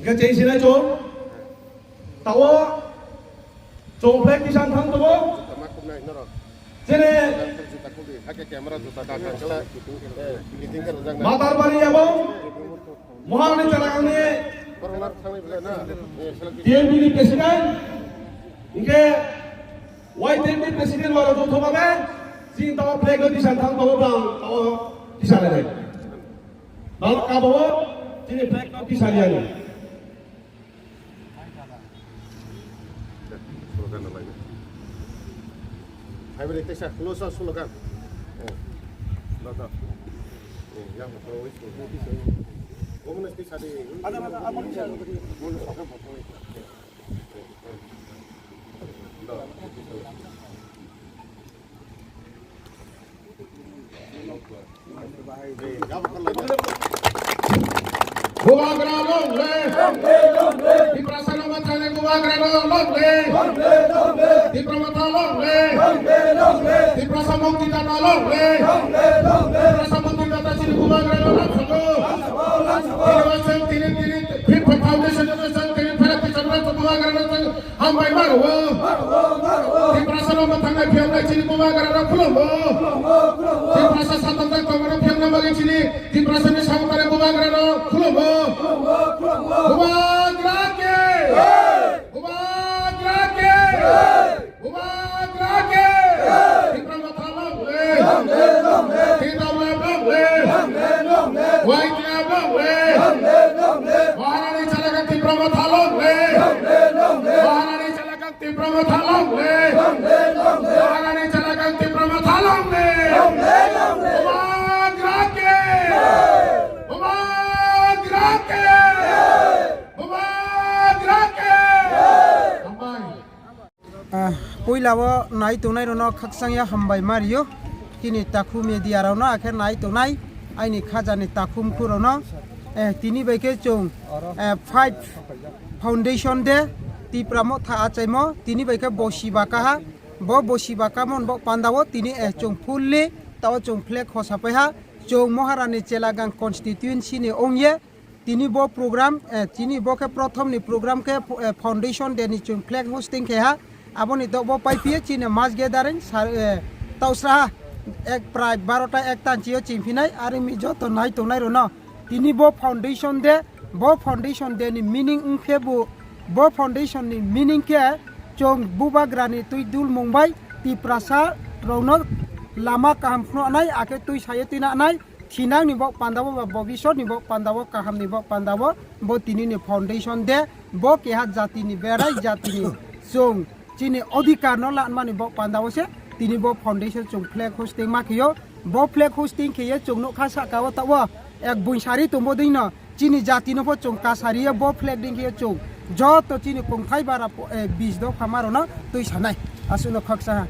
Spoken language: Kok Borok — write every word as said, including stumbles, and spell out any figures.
Hingke cheng sinai chong. Tao chong flag tisan thang tongo. Jene Matarbari abo Moharani chalakangni T M D ni president, hingke Y T M ni president waro joto babe, chini tao flag no tisan thang tongo bang tao tisan nai. Bang kabo chini flag no tisan yani. Slogan na laina. Hai bre, teisa close up slogan. Eh. Lada. Eh, yang betul wis. Komunis teisa di. Ada, ada, ada. Bubagra long live! Tiprasa no mathani Bubagra no long live! Tipra Motha long live! Tiprasa Mukti Data long live! Tiprasa Mukti Data chini Bubagra no long sago! Tini wasang tini tini Fit Foundation no wasang tini tharap ticham no Bubagra no Hambai maru. Tiprasa no mathang nai phiang nai chini Bubagra no khulumbo. Tiprasa satang tak tongmani phiang nai magi chini Tiprasa ni samung tare Bubagra no khulumbo. Bubagra ke. Bubagra ke. Bubagra ke. Tipra Motha long live. Tipra long live. Y T F long live. Maharani chalakang Tipra Motha long live. Maharani chalakang Tipra Motha long live. Maharani chalakang Tipra Motha long live. Bubagra ke. Bubagra ke. Bubagra ke. Hambai. Ah, puila o nai tongnai rokno khakchangya hambai ma rio. Chini takhu media rokno akhe nai tongnai aini khajani takhumkhu rokno. Eh, tini bai khe chwng, eh, five foundation de Tipra Motha achaimo tini bai khe bosi bakaha. Bo bosi bakamo bo pandao tini, eh, chwng fully tao chwng flag hosa paiha. Chwng Maharani Chelagang constituency ni ongye. Tini bo program, eh, tini bo khe prothom ni program khe, eh, foundation day ni chwng flag hosting khe ha. Aboni dok bo pai phiye chini mass gathering sar, eh, tausra ha ek prai barota ek tan chio ching phinai ari mi joto nai tongnai rokno. Tini bo foundation day, bo foundation day ni meaning wng khe bo, bo foundation ni meaning khe chwng Bubagra ni twi dul mung bai Tiprasa rokno lama kaham phunuknai akhe twi sayo twi nanai. Thinangni bok pandao ba bobisotni bok pandao kahamni bok pandao bo tinini foundation de bo keha jatini berai jatini chwng chini odhikar no lanmani bok pandao se tini bo foundation chwng flag hosting ma kheyo bo flag hosting kheye chwng nukha saka o tabo ek buisari tongbo dino chini jatino pho chwng kasariye bo flag ding kheye chwng joto chini kongthai bara po-, eh, bis dopha marono twi sanai aswkno khaksa ha.